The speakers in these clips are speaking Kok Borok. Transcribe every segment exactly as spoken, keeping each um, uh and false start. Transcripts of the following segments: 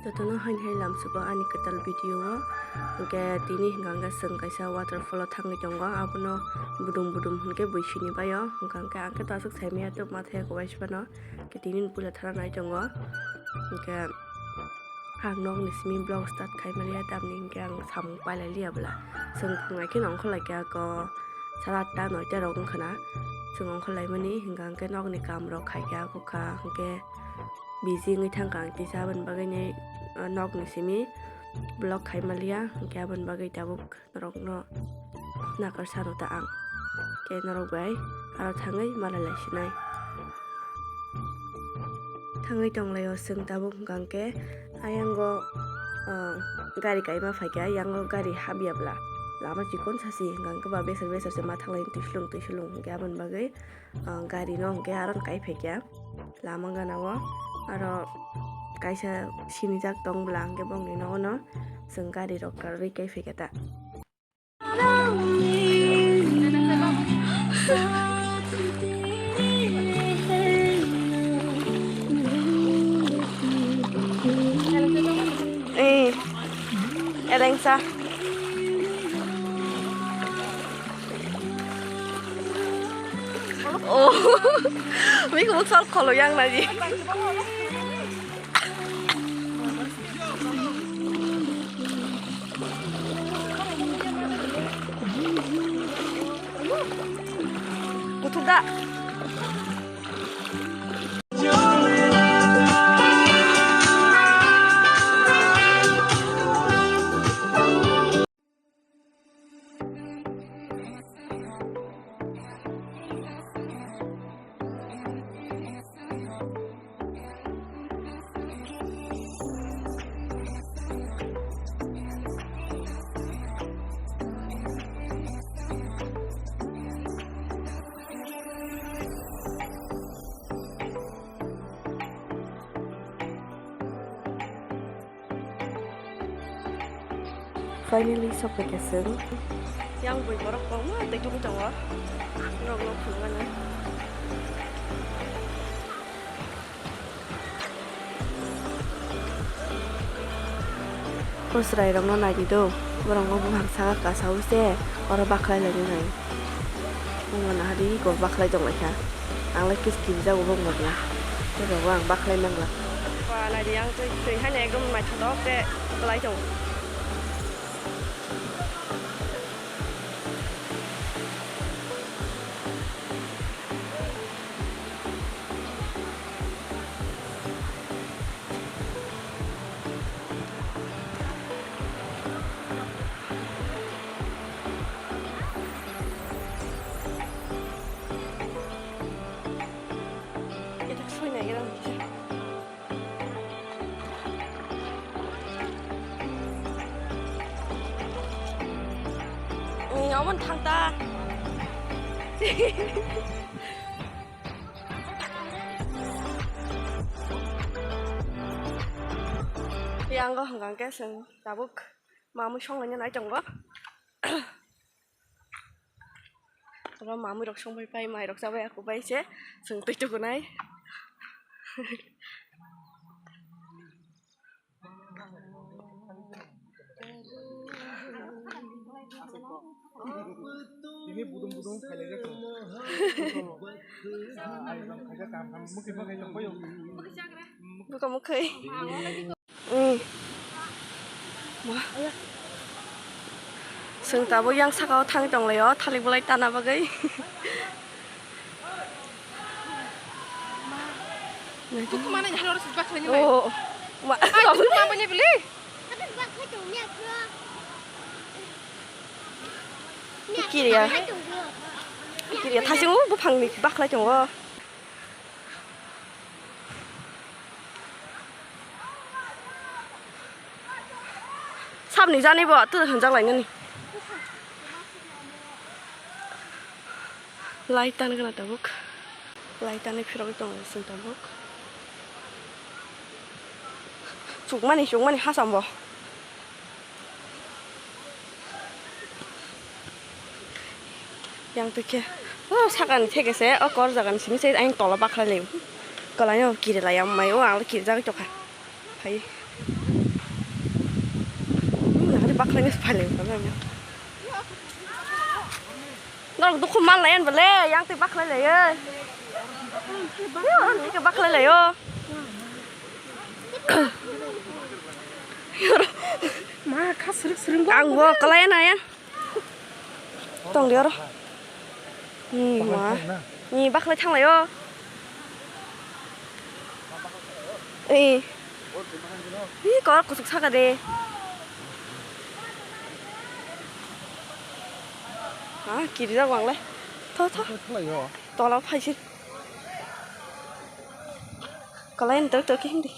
Jotono haini hai lamsugo ani kwtal video o. Hwnkhe tini hwnkha hwnkhe chwng kaisa waterfall o thangwi tongo, abono budum budum hwnkhe bui sinibaio. Hwnkha hwnkhe ang khe to aswk saimanya tubuma thaiya kubai se phano. Hwnkhe tini puila thana nai tongo. Hwnkhe ang nokni simi vlog start khaimaliya, tamni hwnkhe ang samung pailai liya bwla. Chwng phungai kheno ongkhorlaikha ko sara atta noita rok wngkhana. Chwng ongkhorlaimani hwnkha hwnkhe nokni kamrok khaikha, kukha hwnkhe busy wngwi thangkha ang kisa, aboni bagwini, ah, nokni simi vlog khaimaliya, hwnkhe aboni bagwi tabuk norokno nakarsa rwta ang. Khe norok bai aro thangwi malai laisinai. Thangwi tonglaio chwng tabuk hwnkha hwnkhe ayango, ah, gari kaima phaikha, ayango gari habya bwla. Lama chikon sasi hwnkha hwnkhe ba besar besar se ma thanglai twisulung twisulung hwnkhe aboni bagwi ah, gari no hwnkhe aro kai phaikha lama gana o, aro kaisa sinijak tong bwla hwnkhe bongni nogo no chwng gari rok karwi kai phaikha ta. Eh, elengsa. Oh, mi kung sal kholo yang na ji. Kutuk da. Finally, sokphaikha chwng. Yang bui borok kwbangma twi tongwi tongo. Norokno phunuknani. O chwrairokno naidi do, borokno buphang saka kasa o se oro bakhlai lainai. Wngmano hadi eko bakhlai tonglaikha. Ang lai kis kirijak obo wngmano. Tei bo ang bakhlai mangla. Ba naidi ang twi, twi haino ekdom naithotok khe kwlai tongo. Ni omo thang ta. Yang go hwnkha hwnkhe chwng tabuk mamwi songlaina nai tongo. Oro mamwi rok songbai pai, mai rok chabai, aku bai se chwng twi tukunai. Tini budung budung khailai jak tongo. Buka mukhai. Mm. Chwng tabuk yang saka o thangwi tonglaio, thalik bolai tana bagwi. Buku mana ni halor sibak lagi, oh, ma, ai, buku apa ni beli? Kiriya. Kiriya, thasing o buphang ni bakhlai tongo. Sabni jani bo, tu hwnjak lainani. Light tan gana tabuk. Light tan phirogwi tongo chwng tabuk. Chukmani, chukmani hasam bo. Yang twi khe, o sakani theke se, o kor jagani simi se ayang tola bakhlai lai. Kwlai no kiri lai ya mai, o ang kiri jagwi tokha. Phai. Nang bakhlai ni phaleng. Norok dukhu man lai bole, yang twi bakhlai lai. Yang twi bakhlai lai. Ma kha srik srik. Ang bo kalai na ya. Tong di oro. Ni ma. Ni bakhlai thang lai o. Ei. Ni kor kusuk saka de. Ha, kiri jak wang le. Tho, tho. Tola phaisi. Kalai ni tok tok hindi.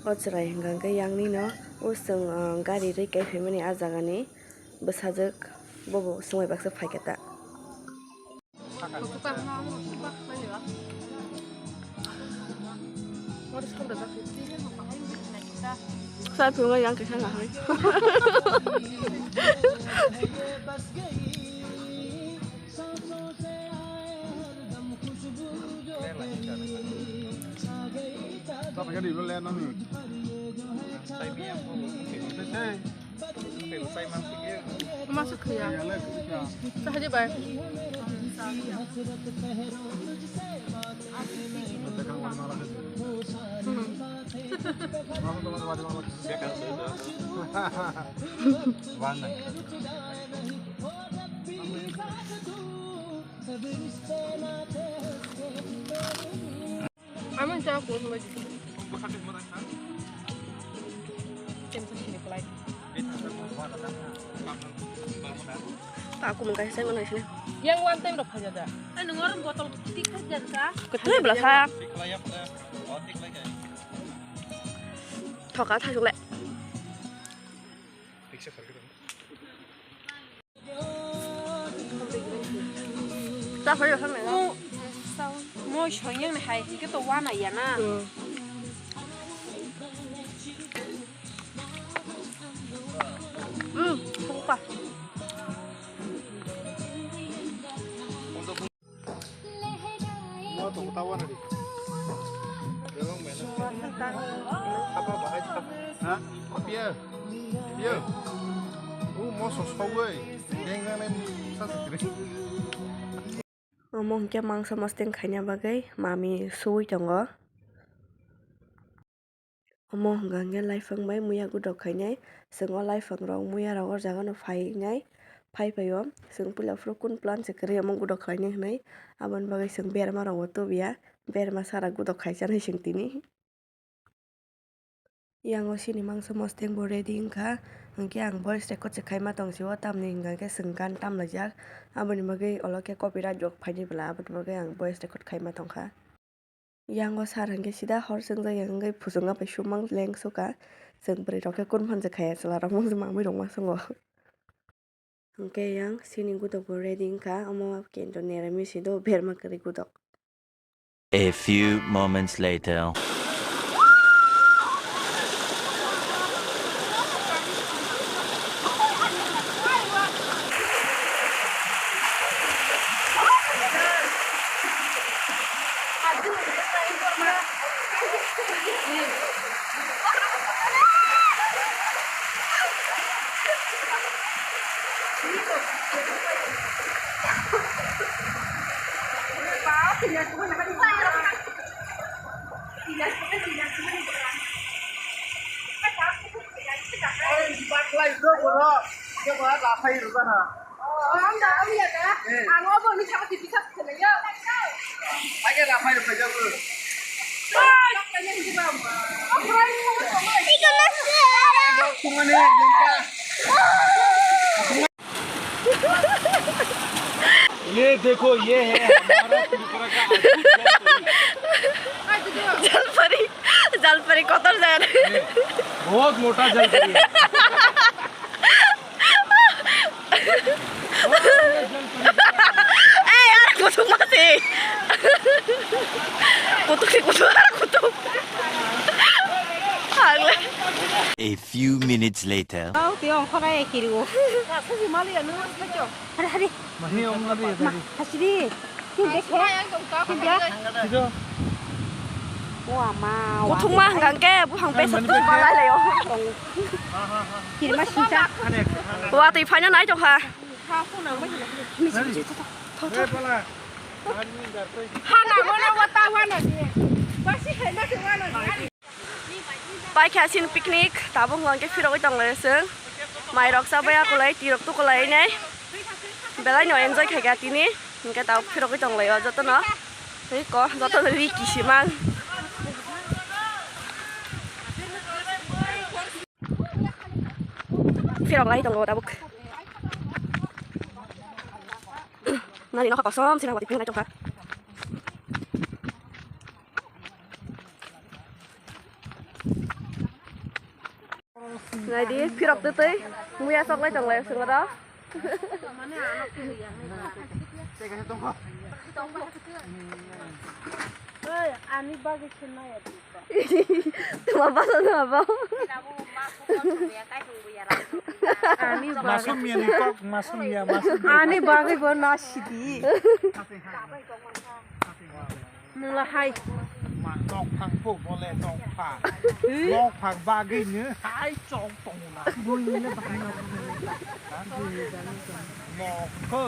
O chwrai hwnkha hwnkhe yang nino o chwng, ah, gari rwi kai phaimani ah jagani bwsajwk bobo swmai baksa phaikha ta. Sa phungo yang kaisa nahai. Masuk ya. Sahaja bai. Amin sa ko. Ta aku mengkai saya mana sini? Yang one time rok haja da. Ai nungor botol tik haja ka. Ketua belah sa. Thoka thajung le. Mo soyang ni hai hike to wana ya na. Hmm, buka. Omo hwnkhe mangso mosteng khaina bagwi mami suwi tongo. Omo hwnka hwnkhe laifang bai muya gudok khainai. Chwng o laifang rok muya rok o jaga no phainai, phai phai o chwng puila phuru kun plan se kwrwi omo gudok khlainai hwnwi. Aboni bagwi chwng berma rok bo tubuya, berma sara gudok khai chanai chwng tini. Yang o chini mangso mosteng bo ready wngkha, hwnkhe ang voice record se khaima tong sio, tamni hwnka khe chwng gan tam laijak. Aboni bagwi olo khe copyright rok phainai bwla, aboni bagwi ang voice record khaima tongkha. Yang o sar hwnkhe sida hor chwngjak ya wngwi phusung apai sumang leng suka. Chwng bwrwi rok khe kun phan se khaya chwla rok mangsa mamwi rok ma songo. Hwnkhe yang chini gudok bo ready wngkha, omo khe to nera misi do berma kwrwi gudok. A few moments later. ये देखो, ये है हमारा त्रिपुरा का अद्भुत जलपरी। जलपरी, जलपरी कतर जाए। बहुत मोटा जलपरी है। Ei, ara kutuk mati. Kutuk si kutuk, ara kutuk. Agle. A few minutes later. Kau tiong korai kiriu. Hari hari. Mahi om hari hari. Hasidi. Tin dekhe. Tin dia. Sido. Kuthungma hwnkha hwnkhe buphang besa kuthungma lai laio. Hirima singcha. Watwi phaina nai tongkha. Hana mana wata wana ni. Basi hai ma se wana ni. Paikha sin picnic, tabuk hwnkhe phirogwi tonglaio chwng. Mairok chabaya kwlai, tirok tukwlai nai. Belai no enjoy khaikha tini. Hwnkhe tabuk phirogwi tonglaio jotono. Tei ko, jotono ri kisimang. Phirok lai tongo tabuk. Nani nokha kosom sina wati phunai tongkha. Naidi, phirok twtwi muya sok lai tong lai swngo do. Ani bagwi se naya di. Tuma basa tuma bo. Ani bagwi. Masum ya ni kok, masum ya, masum ya. Ani bagwi bo nasidi. Nula hai. Ma nok phang po bole nok phang. Nok phang bagwi ni hai chong tong na. Nok ko.